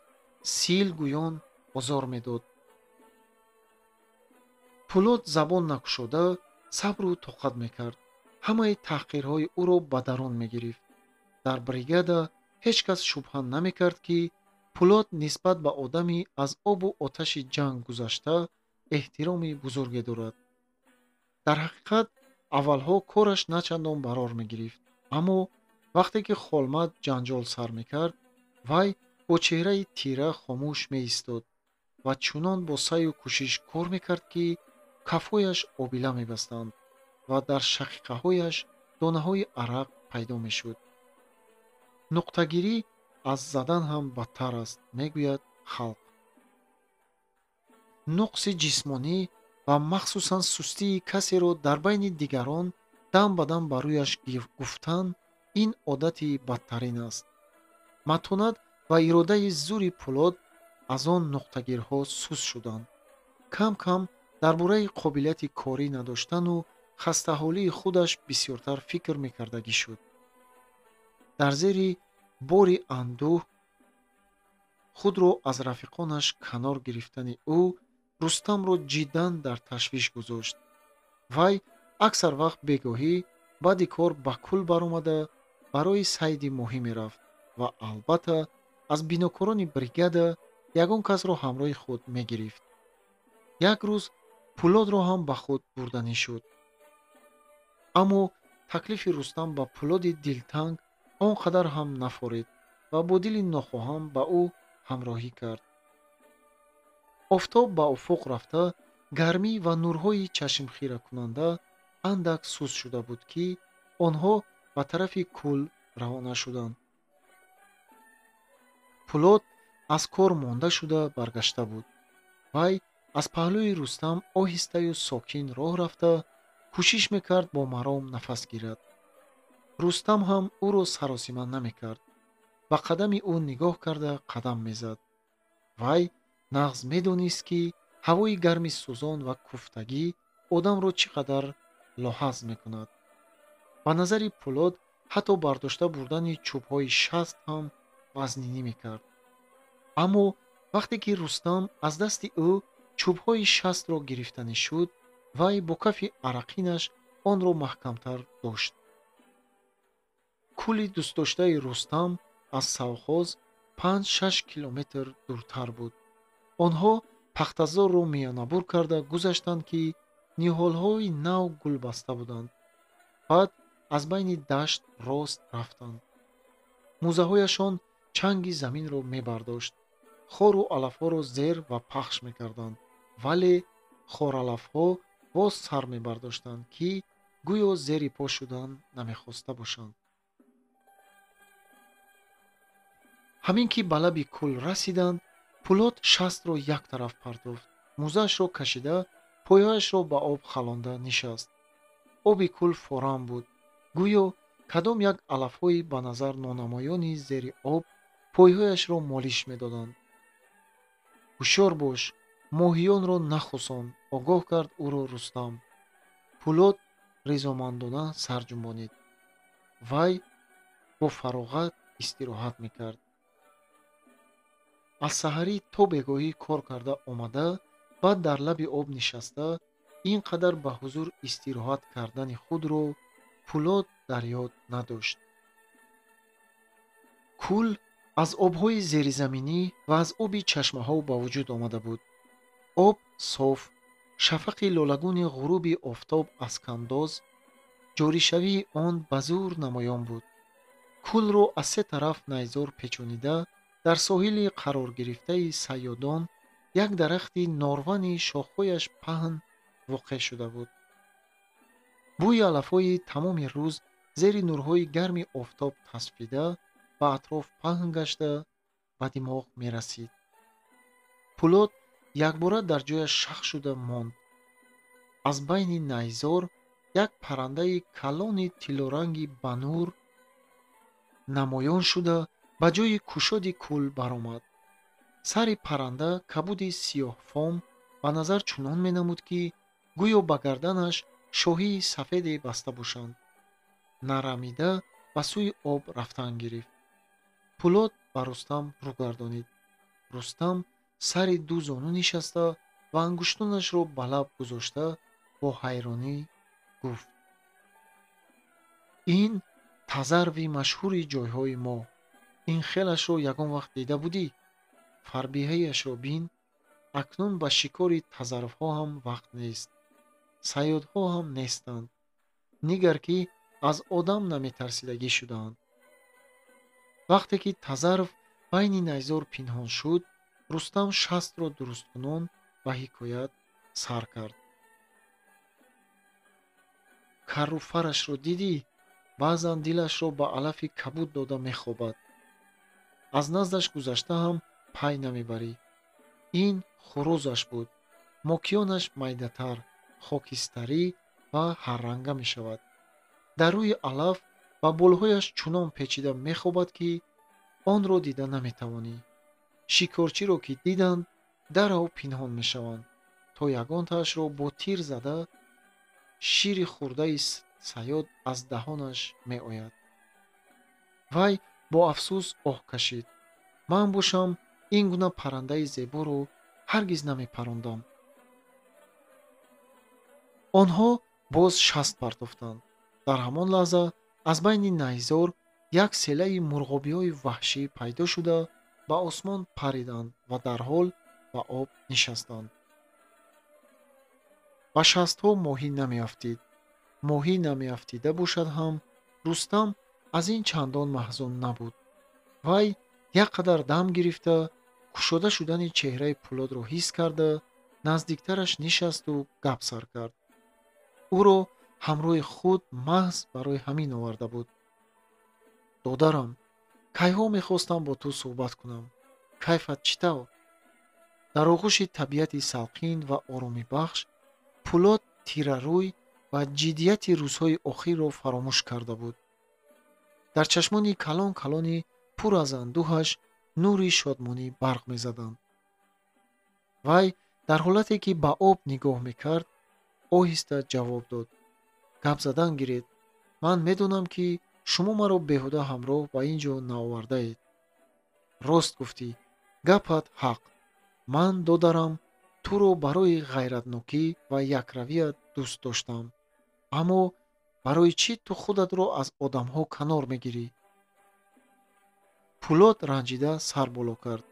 сил гӯён озор медод. Пулод забон накушода сабру тоқат мекард. Ҳамаи таҳқирҳои ӯро ба дарун мегирифт. Дар бригада ҳеҷ кас шубҳа намекард, ки Пулод нисбат ба одами аз обу оташи ҷанг гузашта эҳтироми бузурге дорад. Дар ҳақиқат, аввалҳо кораш начандон барор мегирифт, аммо вақте ки Холмат ҷанҷол сар мекард, вай бо чеҳраи тира хомӯш меистод ва чунон бо саъю кӯшиш кор мекард, ки кафҳояш обила мебастанд ва дар шақиқаҳояш донаҳои арақ пайдо мешуд. Нуқтагирӣ аз задан ҳам бадтар аст, мегӯяд халқ. Нуқси ҷисмонӣ ва махсусан сустии касеро дар байни дигарон дам ба дам ба рӯяш гуфтан ин одати бадтарин аст. Матонат ва иродаи зури Пулод аз он нуқтагирҳо суст шуданд. Кам кам дар бораи қобилияти корӣ надоштану хастаҳолии худаш бисёртар фикр мекардагӣ шуд. Дар зери бори андӯҳ худро аз рафиқонаш канор гирифтани ӯ Рустамро ҷиддан дар ташвиш гузошт. Вай аксар вақт бегоҳӣ баъди кор ба кӯл баромада, барои сайди моҳӣ мерафт ва албатта аз бинокорони бригада ягон касро ҳамроҳи худ мегирифт. Як рӯз Пулодро ҳам ба худ бурданӣ шуд. Аммо таклифи Рустам ба Пулоди дилтанг он қадар ҳам нафорид ва бо дили нохоҳам ба ӯ ҳамроҳӣ кард. Офтоб ба уфуқ рафта, гармӣ ва нурҳои чашмхиракунанда андак суст шуда буд, ки онҳо ба тарафи кӯл равона шуданд. Пулод аз кор монда шуда баргашта буд. Вай аз паҳлӯи Рустам оҳистаю сокин роҳ рафта, кӯшиш мекард бо маром нафас гирад. Рустам ҳам ӯро саросима намекард. Ба қадами ӯ нигоҳ карда қадам мезад. Вай нағз медонист, ки ҳавои гарми сӯзон ва куфтагӣ одамро чӣ қадар лоҳаз мекунад. Ба назари Пулод ҳатто бардошта бурдани чӯбҳои 60 ҳам вазнинӣ мекард. Аммо вақте ки Рустам аз дасти ӯ чӯбҳои 60-ро гирифтанӣ шуд, Вай бо кафи арақинаш онро маҳкамтар дошт. Кӯли дӯстдоштаи Рустам аз совхоз 5-6 километр дуртар буд. Онҳо пахтазорро миёнабур карда гузаштанд, ки ниҳолҳои нав гулбаста буданд. Баъд аз байни дашт рост рафтанд. Мӯзаҳояшон чанги заминро мебардошт. Хору алафҳоро зер ва пахш мекарданд, вале хоралафҳо боз сар мебардоштанд, ки гӯё зери по шудан намехоста бошанд. Ҳамин ки ба лаби кӯл расиданд, Пулод шастро як тараф партофт, мӯзаашро кашида, пойҳояшро ба об халонда нишаст. Оби кӯл форам буд, гӯё кадом як алафҳои ба назар нонамоёни зери об пойҳояшро молиш медоданд. Ҳушёр бош, моҳиёнро нахусон, огоҳ кард ӯро Рустам. Пулод ризомандона сар ҷунбонид. Вай бо фароғат истироҳат мекард. Аз саҳарӣ то бегоҳӣ кор карда омада, баъд дар лаби об нишаста, ин қадар ба ҳузур истироҳат кардани худро Пулод дар ёд надошт. Кӯл аз обҳои зеризаминӣ ва аз оби чашмаҳо ба вуҷуд омада буд. Об соф, шафақи лолагуни ғуруби офтоб аз кандоз, ҷоришавии он ба зур намоён буд. Кӯлро аз се тараф найзор печонида, дар соҳили қароргирифтаи сайёдон як дарахти норвани шохҳояш паҳн воқеъ шуда буд. Бӯи алафҳои тамоми рӯз зери нурҳои гарми офтоб тасфида, ба атроф паҳн гашта, ба димоғ мерасид. Пулод якбора дар ҷояш шах шуда монд. Аз байни найзор як паррандаи калони тиллоранги ба нур намоён шуда, ба ҷои кушоди кӯл баромад. Сари парранда кабуди сиёҳфом ба назар чунон менамуд, ки гӯё ба гарданаш шоҳии сафеде баста бошанд. Нарамида ба сӯи об рафтан гирифт. Пулод ба Рустам рӯ гардонид. Рустам сари ду зону нишаста ва ангуштонашро ба лаб гузошта бо ҳайронӣ гуфт: ин тазарви машҳури ҷойҳои мо. Ин хелашро ягон вақт дида будӣ? Фарбиҳаяшро бин. Акнун ба шикори тазарвҳо ҳам вақт нест. Сайёдҳо ҳам нестанд. Нигар ки аз одам наметарсидагӣ шудаанд. Вақте ки тазарв байни найзор пинҳон шуд, Рустам шастро дурусткунон ба ҳикоят сар кард. Карру фарашро дидӣ? Баъзан дилашро ба алафи кабуд дода мехобад. Аз наздаш гузашта ҳам пай намебарӣ. Ин хурӯзаш буд. Мокиёнаш майдатар, хокистарӣ ва ҳарранга мешавад. Дар рӯи алаф ба болҳояш чунон печида мехобад, ки онро дида наметавонӣ. Шикорчиро ки диданд, дарав пинҳон мешаванд, то ягонтаашро бо тир зада шири хурдаи сайёд аз даҳонаш меояд. Вай бо афсӯс оҳ кашид. Ман бошам ин гуна паррандаи зеборо ҳаргиз намепарондам. Онҳо боз шаст партофтанд. Дар ҳамон лаҳза аз байни найзор як селаи мурғобиҳои ваҳшӣ пайдо шуда, ба осмон париданд ва дарҳол ба об нишастанд. Ба шастҳо моҳӣ намеафтид. Моҳӣ намеафтида бошад ҳам, Рустам аз ин чандон маҳзун набуд. Вай як қадар дам гирифта, кушода шудани чеҳраи Пулодро ҳис карда, наздиктараш нишасту гап сар кард. Ӯро ҳамроҳи худ маҳз барои ҳамин оварда буд. Додарам, кайҳо мехостам бо ту суҳбат кунам. Кайфат чӣ тавр? Дар оғӯши табиати салқин ва оромибахш Пулод тирарӯй ва ҷиддияти рӯзҳои охирро фаромӯш карда буд. Дар чашмони калон калони пур аз андӯҳаш нури шодмонӣ барқ мезаданд. Вай дар ҳолате ки ба об нигоҳ мекард, оҳиста ҷавоб дод: гап задан гиред. Ман медонам, ки шумо маро беҳуда ҳамроҳ ба ин ҷо наовардаед. Рост гуфтӣ, гапат ҳақ. Ман, додарам, Туро барои ғайратнокӣ ва якравият дӯст доштам. Аммо барои чӣ ту худатро аз одамҳо канор мегирӣ? Пулод ранҷида сар боло кард.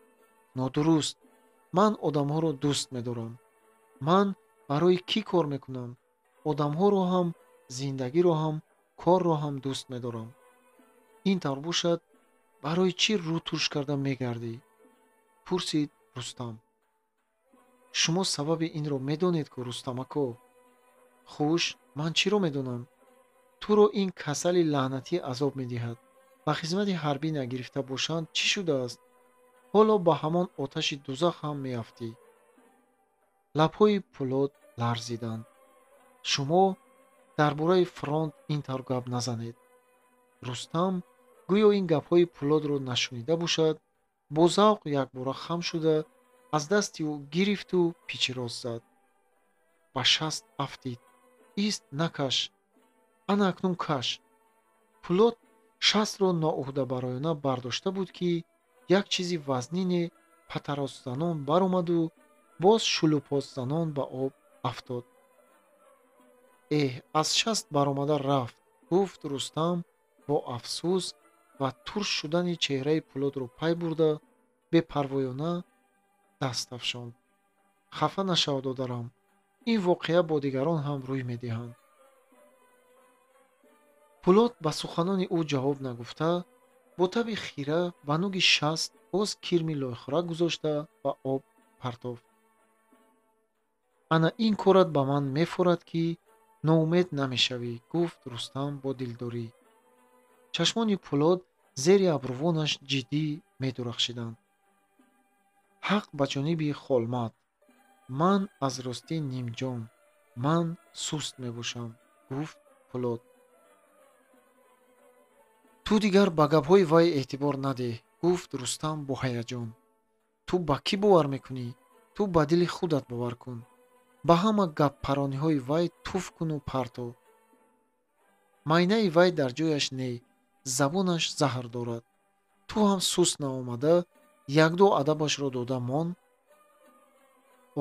Нодуруст. Ман одамҳоро дӯст медорам. Ман барои кӣ кор мекунам? Одамҳоро ҳам, зиндагиро ҳам, корро ҳам дӯст медорам. Ин тавр бошад, барои чӣ рӯ турш карда мегардӣ? Пурсид Рустам. Шумо сабаби инро медонед ку, Рустамако? Хуш, ман чиро медонам? Туро ин касали лаънатӣ азоб медиҳад. Ба хизмати ҳарбӣ нагирифта бошанд, чӣ шудааст? Ҳоло ба ҳамон оташи дузах ҳам меафтӣ. Лабҳои Пулод ларзиданд. Шумо дар бораи фронт ин тавр гап назанед. Рустам гӯё ин гапҳои Пулодро нашунида бошад, бо завқ якбора хам шуда, аз дасти ӯ гирифту пичирост зад. Ба шаст афтид. Ист, накаш. Ана акнун каш. Пулод шастро ноуҳдабароёна бардошта буд, ки як чизи вазнине патаросзанон баромаду боз шулупосзанон ба об афтод. Эҳ, аз шаст баромада рафт, гуфт Рустам бо афсӯс ва турш шудани чеҳраи Пулодро пай бурда, бепарвоёна даст афшонд. Хафа нашав, додарам. Ин воқеа бо дигарон ҳам рӯй медиҳанд. Пулод ба суханони ӯ ҷавоб нагуфта, бо таби хира ба нуги шаст боз кирми лойхӯрак гузошта ба об партофт. Ана ин корат ба ман мефорад, ки ноумед намешавӣ, гуфт Рустам бо дилдорӣ. Чашмони Пулод зери абрувонаш ҷиддӣ медурахшиданд. Ҳақ ба ҷониби Холмат. Ман аз ростӣ нимҷон, ман суст мебошам, гуфт Пулод. Ту дигар ба гапҳои вай эътибор надеҳ, гуфт Рустам бо ҳаяҷон. Ту ба кӣ бовар мекунӣ? Ту ба дили худат бовар кун. Ба ҳама гаппарониҳои вай туф куну парто. Майнаи вай дар ҷояш не, забонаш заҳр дорад. Ту ҳам суст наомада, якду адабашро дода мон.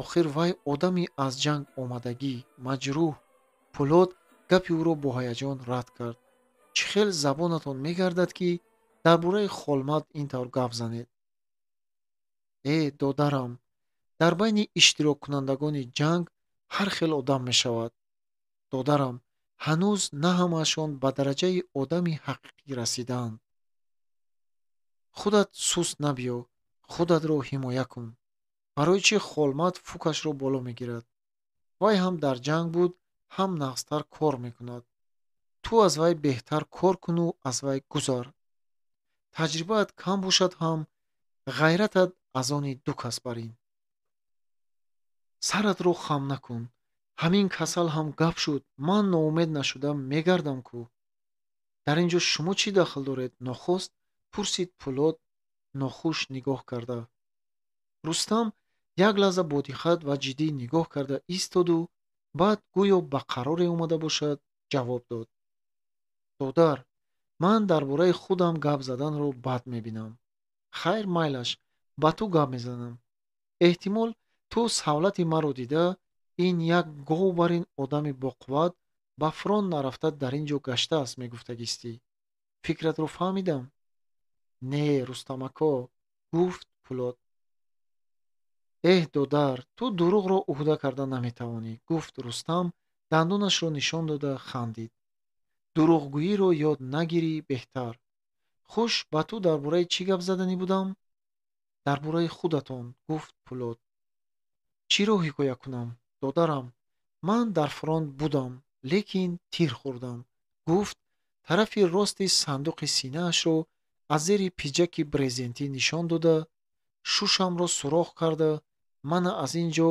Охир вай одами аз ҷанг омадагӣ, маҷрӯҳ. Пулод гапи ӯро бо ҳаяҷон рад кард. Чӣ хел забонатон мегардад, ки дар бораи Холмат ин тавр гап занед? Э, додарам, дар байни иштироккунандагони ҷанг ҳар хел одам мешавад. Додарам, ҳанӯз на ҳамаашон ба дараҷаи одами ҳақиқӣ расидаанд. Худат суст набиё, худатро ҳимоя кун. Барои чӣ Холмат фукашро боло мегирад? Вай ҳам дар ҷанг буд, ҳам нағзтар кор мекунад. Ту аз вай беҳтар кор куну аз вай гузар. Таҷрибаат кам бошад ҳам, ғайратат аз они ду кас барин. Саратро хам накун. Ҳамин касал ҳам гап шуд, ман ноумед нашуда мегардам ку. Дар ин ҷо шумо чӣ дахл доред? Нохост пурсид Пулод нохуш нигоҳ карда. Рустам як лаҳза бо диққат ва ҷиддӣ нигоҳ карда истоду баъд гӯё ба қароре омада бошад, ҷавоб дод. Додар, ман дар бораи худам гап заданро бад мебинам. Хайр, майлаш, ба ту гап мезанам. Эҳтимол ту савлати маро дида, ин як говбарин одами боқувват ба фронт нарафта дар ин ҷо гаштааст, мегуфтагистӣ. Фикратро фаҳмидам? Не, Рустамако, гуфт Пулод. Эҳ, додар, ту дурӯғро уҳда карда наметавонӣ, гуфт Рустам, дандонашро нишон дода хандид. Дурӯғгӯиро ёд нагирӣ беҳтар. Хуш, ба ту дар бораи чӣ гап заданӣ будам? Дар бораи худатон, гуфт Пулод. Чиро ҳикоя кунам, додарам? Ман дар фронт будам, лекин тир хӯрдам, гуфт тарафи рости сандуқи синаашро аз зери пиҷаки брезентӣ нишон дода, шушамро сурох карда, мана аз ин ҷо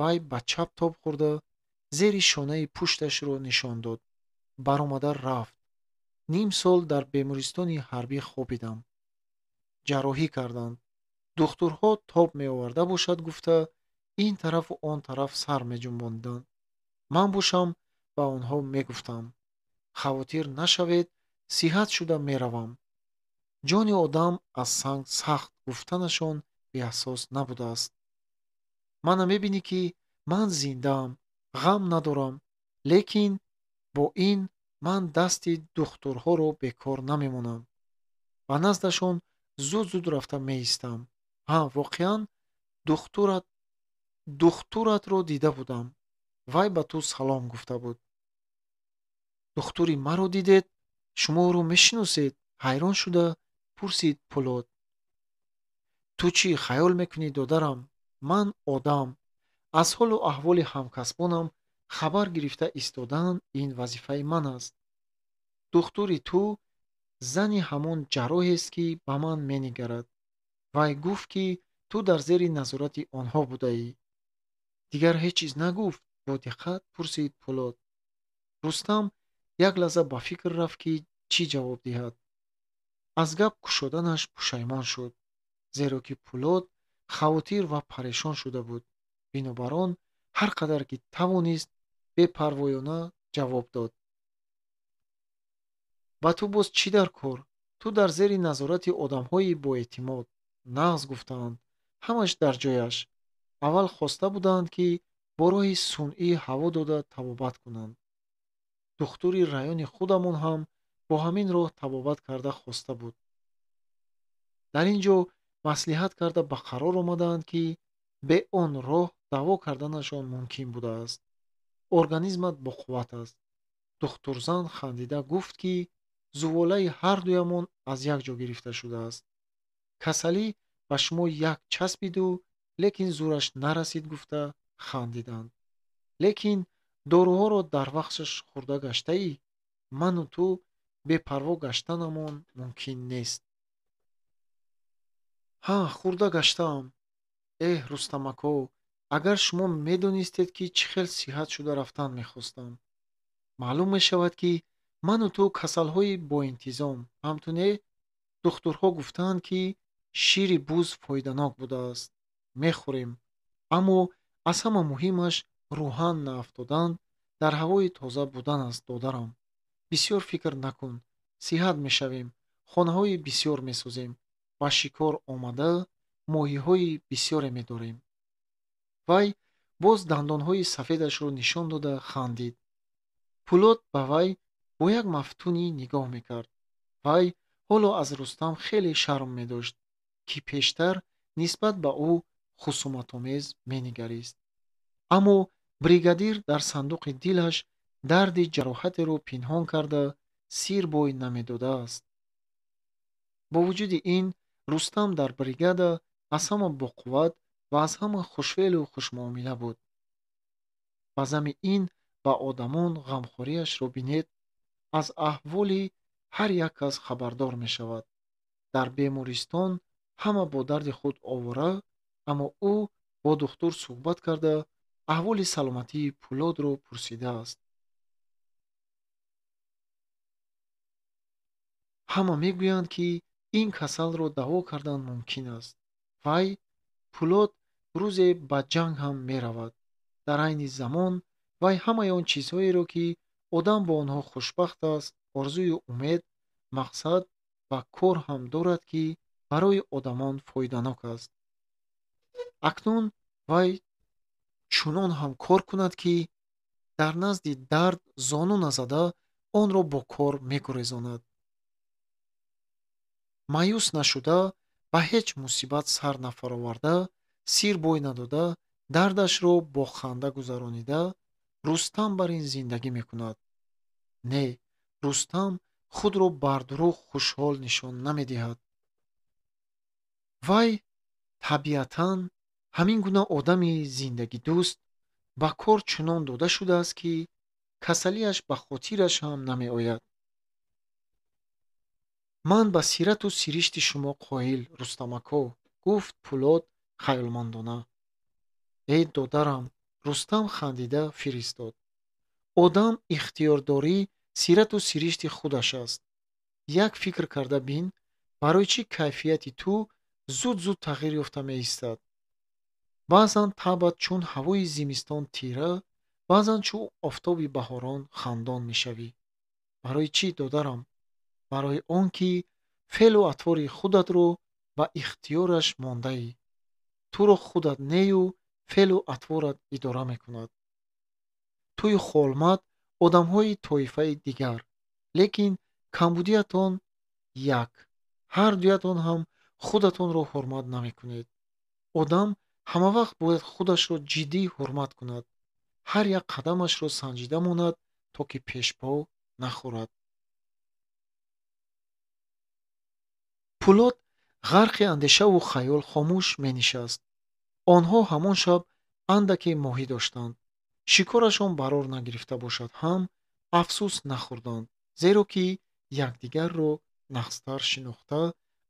вай ба чап тоб хӯрда, зери шонаи пушташро нишон дод. Баромада рафт. Ним сол дар бемористони ҳарбӣ хобидам. Ҷарроҳӣ карданд. Духтурҳо тоб меоварда бошад гуфта, ин тарафу он тараф сар меҷунбонданд. Ман бошам ба онҳо мегуфтам: хавотир нашавед, сиҳат шуда меравам. Ҷони одам аз санг сахт гуфтанашон беасос набудааст. Мана мебинӣ, ки ман зиндаам, ғам надорам, лекин бо ин ман дасти духтурҳоро бекор намемонам. Ба наздашон зуд-зуд рафта меистам. Ҳа, воқеан духтуратро дида будам. Вай ба ту салом гуфта буд. Духтури маро дидед? Шумо ӯро мешиносед? Ҳайрон шуда пурсид Пулод. Ту чӣ хаёл мекунӣ, додарам? Ман одам. Аз ҳолу аҳволи ҳамкасбонам хабар гирифта истодан ин вазифаи ман аст. Духтури ту зани ҳамон ҷарроҳест, ки ба ман менигарад. Вай гуфт, ки ту дар зери назорати онҳо будаӣ. Дигар ҳеҷ чиз нагуфт? Бо диққат пурсид Пулод. Рустам як лаҳза ба фикр рафт, ки чӣ ҷавоб диҳад. Аз гап кушоданаш пушаймон шуд, зеро ки Пулод хавотир ва парешон шуда буд. Бинобар он ҳар қадар ки тавонист бепарвоёна ҷавоб дод. Ба ту боз чӣ дар кор? Ту дар зери назорати одамҳои боэътимод. Нағз гуфтаанд, ҳамаш дар ҷояш. Аввал хоста буданд, ки бо роҳи сунъӣ ҳаво дода табобат кунанд. Духтури райони худамон ҳам бо ҳамин роҳ табобат карда хоста буд. Дар ин ҷо маслиҳат карда ба қарор омадаанд, ки бе он роҳ даво карданашон мумкин будааст. Организмат боқувват аст. Духтурзан хандида гуфт, ки зуволаи ҳардуямон аз як ҷо гирифта шудааст. Касалӣ ба шумо як часпиду, лекин зӯраш нарасид, гуфта хандиданд. Лекин доруҳоро дар вақташ хӯрда гаштаӣ? Ману ту бепарво гаштанамон мумкин нест. Ҳа, хӯрда гаштаам. Эҳ, Рустамако, агар шумо медонистед, ки чӣ хел сиҳат шуда рафтан мехостам. Маълум мешавад, ки ману ту касалҳои боинтизом, ҳам ту не? Духтурҳо гуфтаанд, ки шири буз фоиданок будааст. Мехӯрем. Аммо аз ҳама муҳимаш рӯҳан наафтодан, дар ҳавои тоза будан аст, додарам. Бисёр фикр накун. Сиҳат мешавем, хонаҳои бисёр месозем, ба шикор омада моҳиҳои бисёре медорем. Вай боз дандонҳои сафедашро нишон дода хандид. Пулод ба вай бо як мафтунӣ нигоҳ мекард. Вай ҳоло аз Рустам хеле шарм медошт, ки пештар нисбат ба ӯ хусуматомез менигарист. Аммо бригадир дар сандуқи дилаш дарди ҷароҳатеро пинҳон карда сир бой намедодааст. Бо вуҷуди ин Рустам дар бригада аз ҳама боқувват ва аз ҳама хушфеълу хушмуомила буд. Ба зами ин ба одамон ғамхориашро бинед, аз аҳволи ҳар як кас хабардор мешавад. Дар бемористон ҳама бо дарди худ овора, аммо ӯ бо духтур суҳбат карда аҳволи саломатии Пулодро пурсидааст. Ҳама мегӯянд, ки ин касалро даво кардан мумкин аст. Вай Пулод рӯзе ба ҷанг ҳам меравад. Дар айни замон вай ҳамаи он чизҳоеро, ки одам бо онҳо хушбахт аст, орзую умед, мақсад ва кор ҳам дорад, ки барои одамон фоиданок аст. Акнун вай чунон ҳам кор кунад, ки дар назди дард зону назада онро бо кор мегурезонад. Маъюс нашуда, ба ҳеҷ мусибат сар нафароварда, сир бой надода, дардашро бо ханда гузаронида, Рустам бар ин зиндагӣ мекунад. Не, Рустам худро бар дурӯғ хушҳол нишон намедиҳад. Вай табиатан ҳамин гуна одами зиндагидӯст ба кор чунон дода шудааст, ки касалиаш ба хотираш ҳам намеояд. Ман ба сирату сиришти шумо қоил, Рустамако, гуфт Пулод хаёлмандона. Эй додарам, Рустам хандида фиристод. Одам ихтиёрдорӣ сирату сиришти худаш аст. Як фикр карда бин, барои чӣ кайфияти ту зуд-зуд тағйир ёфта меистад. Баъзан табъат чун ҳавои зимистон тира, баъзан чун офтоби баҳорон хандон мешавӣ. Барои чӣ, додарам? Барои он ки феълу атвори худатро ба ихтиёраш мондаӣ. Туро худат нею феълу атворат идора мекунад. Тую Холмат одамҳои тоифаи дигар, лекин камбудиятон як. Ҳар дуятон ҳам худатонро ҳурмат намекунед. Одам ҳамавақт бояд худашро ҷиддӣ ҳурмат кунад, ҳар як қадамашро санҷида монад, то ки пешпо нахӯрад. Пулод ғарқи андешаву хаёл хомӯш менишаст. Онҳо ҳамон шаб андаке моҳӣ доштанд. Шикорашон барор нагирифта бошад ҳам афсӯс нахӯрданд, зеро ки якдигарро нағзтар шинохта,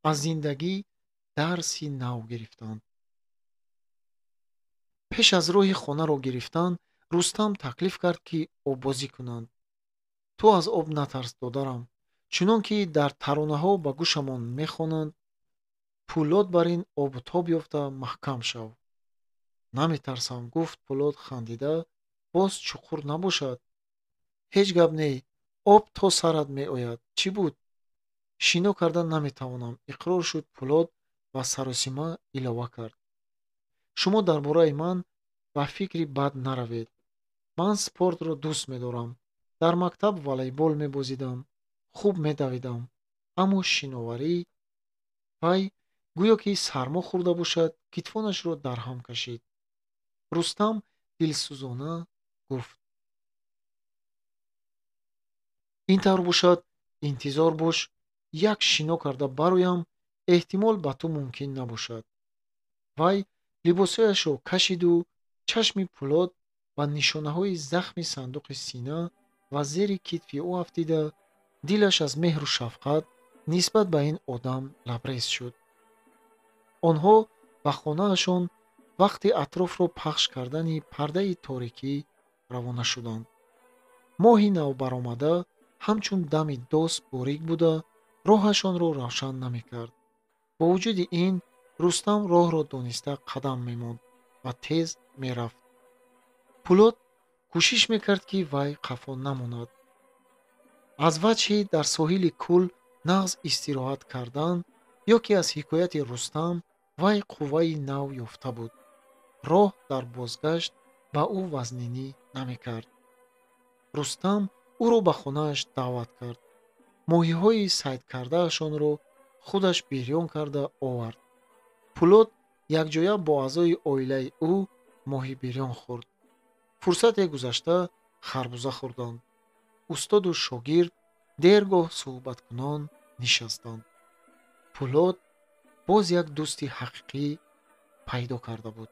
аз зиндагӣ дарси нав гирифтанд. Пеш аз роҳи хонаро гирифтан, Рустам таклиф кард, ки оббозӣ кунанд. Ту аз об натарс, додарам. Чунон ки дар таронаҳо ба гӯшамон мехонанд, Пулод бар ин обу тоб ёфта маҳкам шав. Наметарсам, гуфт Пулод хандида, боз чуқур набошад. Ҳеҷ гап не, об то сарат меояд. Чӣ буд? Шино карда наметавонам, иқрор шуд Пулод ва саросима илова кард. Шумо дар бораи ман ба фикри бад наравед. Ман спортро дӯст медорам. Дар мактаб волейбол мебозидам, хуб медавидам, аммо шиноварӣ. Вай гӯё ки сармо хӯрда бошад, китфонашро дарҳам кашид. Рустам дилсӯзона гуфт: ин тавр бошад, интизор бош, як шино карда бароям, эҳтимол ба ту мумкин набошад. Вай либосҳояшро кашиду чашми Пулод ба нишонаҳои захми сандуқи сина ва зери китфи ӯ афтида, дилаш аз меҳру шафқат нисбат ба ин одам лабрез шуд. Онҳо ба хонаашон вақти атрофро пахш кардани пардаи торикӣ равона шуданд. Моҳи навбаромада ҳамчун дами дос борик буда, роҳашонро равшан намекард. Бо вуҷуди ин, Рустам роҳро дониста қадам мемонд ва тез мерафт. Пулод кӯшиш мекард, ки вай қафо намонад. Аз ваҷҳи дар соҳили кӯл нағз истироҳат кардан ё ки аз ҳикояти Рустам вай қувваи нав ёфта буд. Роҳ дар бозгашт ба ӯ вазнинӣ намекард. Рустам ӯро ба хонааш даъват кард. Моҳиҳои сайдкардаашонро худаш бирён карда овард. Пулод якҷоя бо аъзои оилаи ӯ моҳи бирён хӯрд. Фурсате гузашта харбуза хӯрданд. Устоду шогирд дергоҳ суҳбаткунон нишастанд. Пулод боз як дӯсти ҳақиқӣ пайдо карда буд.